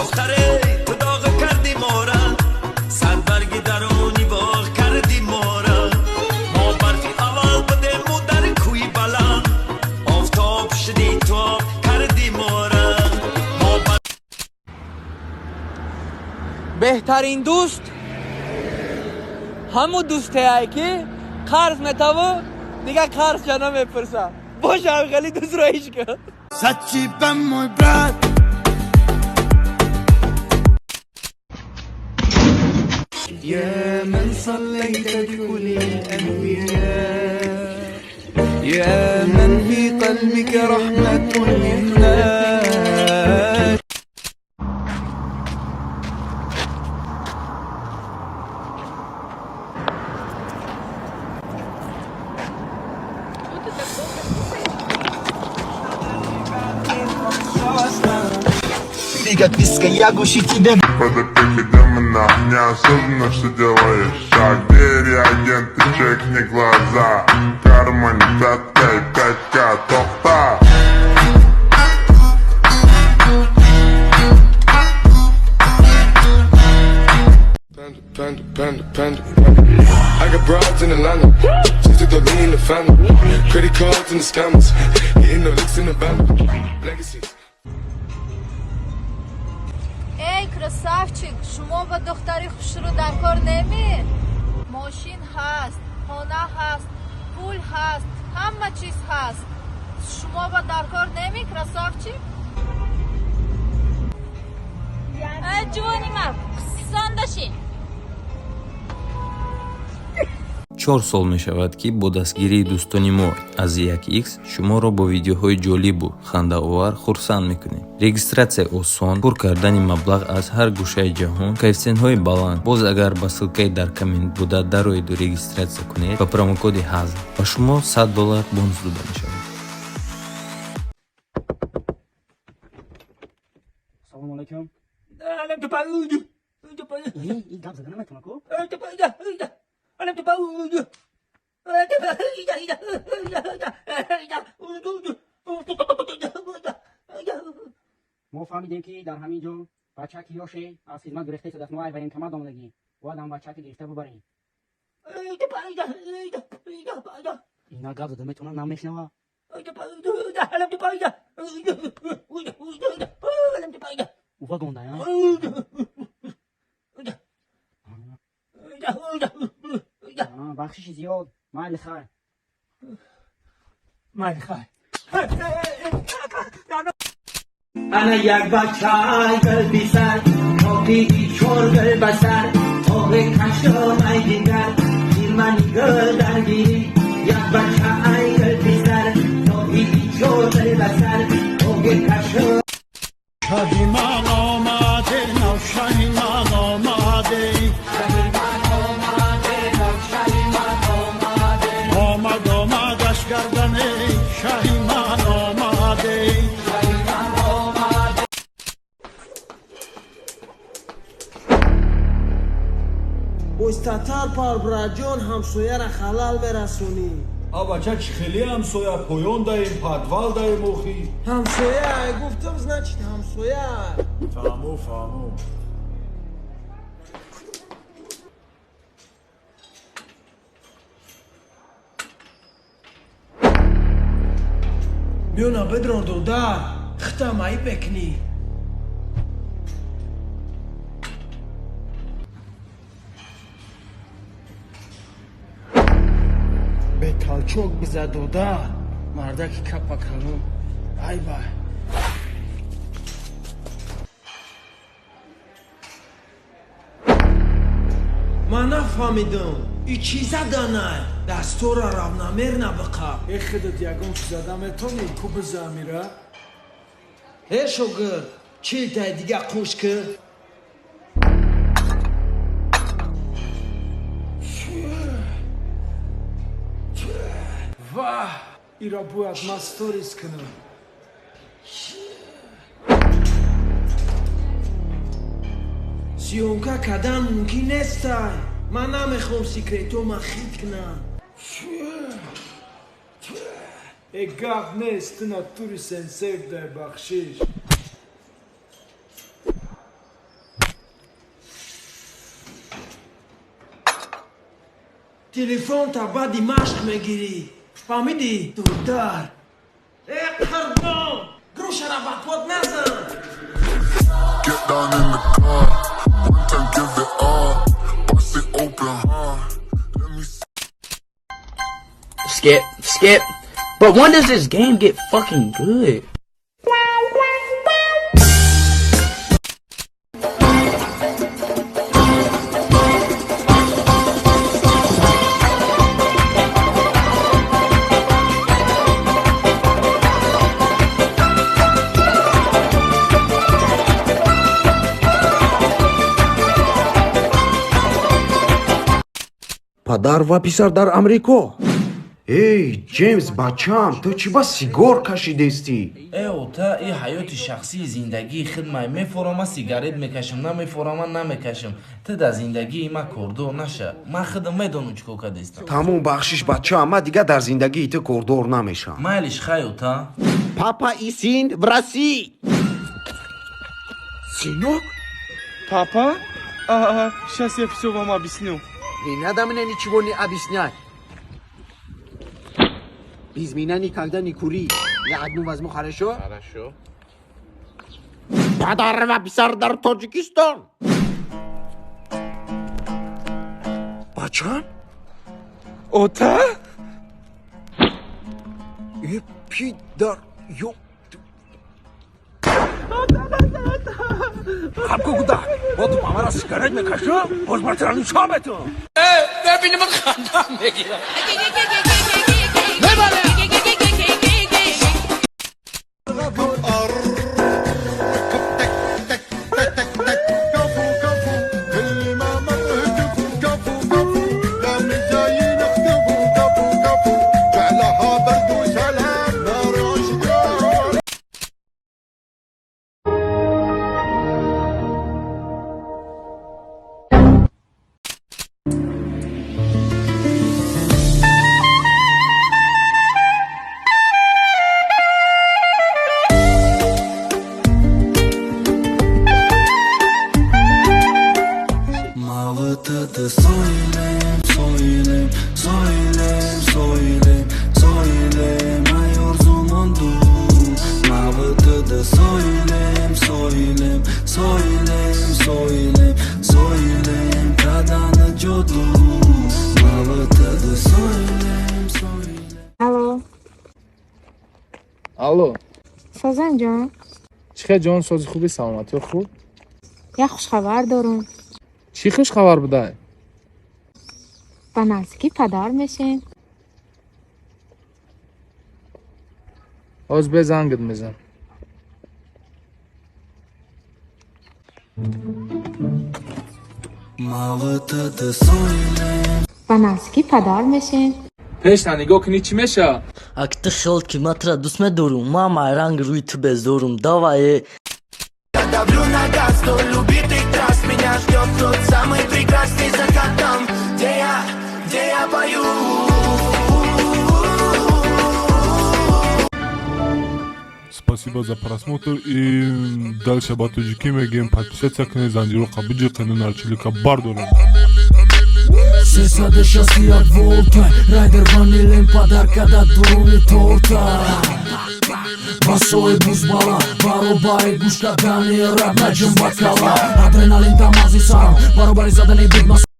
Духтаре, ту доғ кардӣ мора, садбарги даруни боғ кардӣ мора. Мо барфи аввал будем дар кӯи баланд, офтоб шудӣ ту об кардӣ мора. Мо Беҳтарин дӯст ҳамун дӯстее, ки қарз метаву дигар қарзча намепурса. Бошам хеле дӯстро ҳеҷ кун. За тебя, мой брат. يا من صليت بكل الأنبياء، يا من في قلبك رحمة للناس. Под опекой демона. Неосознанно, что делаешь шаг. Двери, агенты, чекни глаза. В кармане пятка и пятка. Тоқта. Panda, panda, panda, panda. I got broads in Atlanta. Just took the lean in the family. Credit cards and the scammers. Hitting the licks in the band. Legacies. Эй, красавчик, шумо ба духтари хушрӯ дар кор немӣ? Мошин ҳаст, хона ҳаст, пул ҳаст, ҳама чиз ҳаст. Шумо ба дар кор немӣ, красавчик? Ҷувони мард, қиссон дошӣ. 4 сол мешавад, ки бо дастгирии дӯстони мо аз 1x шуморо бо видеоҳои ҷолибу хандаовар хурсанд мекунем. Регистратсия осон, пур кардани маблағ аз ҳар гӯшаи ҷаҳон, коэффисиентҳои баланд. Боз агар ба ссылкаи дар коммент буда дароеду регистратсия кунед, ба промокоди ҳазл ба шумо 100 доллар бонус дода мешавад. Салому алайкум. Ин гап зада наметавона ку? Мо фаҳмидем, ки дар ҳамин ҷо бачаки ёше аз хизмат гирифта истодааст. Мо ай военкомат омадагӣ, бояд ҳам бачаки гирифта бубарем. Ина гап зада метавона, намешнава. Ува гондая. Бахшиши зиёд, майли, хайр. Майли, хайр. Ана як бачай гул писар, тоқи чор гул басар, тоғи кашомай дигар, хирмани гул даргирӣ. Як бачай гул писар, тоқи чор гул басар, тоғи кашом. Шаҳи ман омаде нав, шаҳи ман омаде. Омад, омадаш гардане, шаҳи ман омаде. Оҳистатар пар, братҷон, ҳамсояра халал мерасонӣ. А бача, чӣ хеле ҳамсоя? Поён даем, подвал даем охи. Ҳамсоя гуфтам, значит ҳамсоя. Фаҳму, фаҳму. Миёна бедрон, додар, хита маиб мекунӣ. Беталчок биза, додар, мардаки капа калон, ай вай. Ман нафаҳмидам, и чӣ заданай? Дастора равномерно биқа. Э, худат ягон чиз зада метонӣ ку, биза амира. Э, шогирд, чилтай дига қуш кир. Ваҳ, ира бояд ман сторис кунам. Съёмка кардан мумкин нестай. Ман намехоҳам секретома хит кунам. Э, гап нест, ту натури сенсей дай, бахшиш. Телефонта баъди машқ мегирӣ. Фаҳмидӣ? Дурдар. Э, қурбон! Грушара ба под назан. Get down in the car, one time give it all. Bust it open, huh? Let me see. Skip, skip. But when does this game get fucking good? Падар ва писар дар Амрико. Эй, Ҷеймс, бачаам, ту чӣ ба сигор кашидестӣ? Э, ота, и ҳаёти шахсии зиндагии хидмай. Мефорама, сигарет мекашам, намефорама, намекашам. Ту дар зиндагии ма кордор наша. Ман худам медонам, чӣ кор кардастам. Тамом, бахшиш, бачаам, ман дигар дар зиндагии ту кордор намешавам. Майлиш, хай, ота. Папа и сын в России. Сынок. Папа, а, сейчас я все вам объясню. Не надо мне ничего не объяснять. Без меня никогда не кури. Я одну возьму, хорошо? Хорошо. Падар ва писар дар Тоҷикистон. Бачам? Ота. Э, пидар, ё. Хабко кудак, бо ту мамара сигарет мекашам, боз мартира нишон бетум. Бебини, ман хандам мегирам. كفو كفو اللي ما مر كفو كفو كفو دام الجايين اختفوا كفو كفو جعلها برد وسلام نار عشقان. Мавытыды сойлем, сойлем, сойлем, сойлем, сойлем, ай орзумонду. Мавытыды сойлем, сойлем, сойлем, сойлем, сойлем, каданы ҷоду. Мавытыды сойлем, сойлем. Алло. Алло. Созан ҷон. Чӣ хел, ҷон, сози, хуби, саломатиё хуб? Як хушхабар дорум. Чӣ хушхабар будай? Ба наздикӣ падар мешем. Ҳоз бе зангат мезан. Мавытыды сойлем. Ба наздикӣ падар мешем. Пешна нигоҳ кунӣ, чӣ мешавад? Ак ту хел ки ман тура дӯст медорум, ман майранг рӯи ту безорум, давай. Давлю на газ, то любитый трасс. Меня ждет тот самый прекрасный закат там, где я пою. Спасибо за просмотр и дальше ба тоҷикӣ мегӯем: подписаться кунед, занҷироқа биҷиқену нарчилика бардорем. 361 волта. Райдер ванилем подарка да дуруни торта. Басои бузбала баробари гӯш кардани рап наҷум бакала. Адреналин дамази сарам баробари задани бит.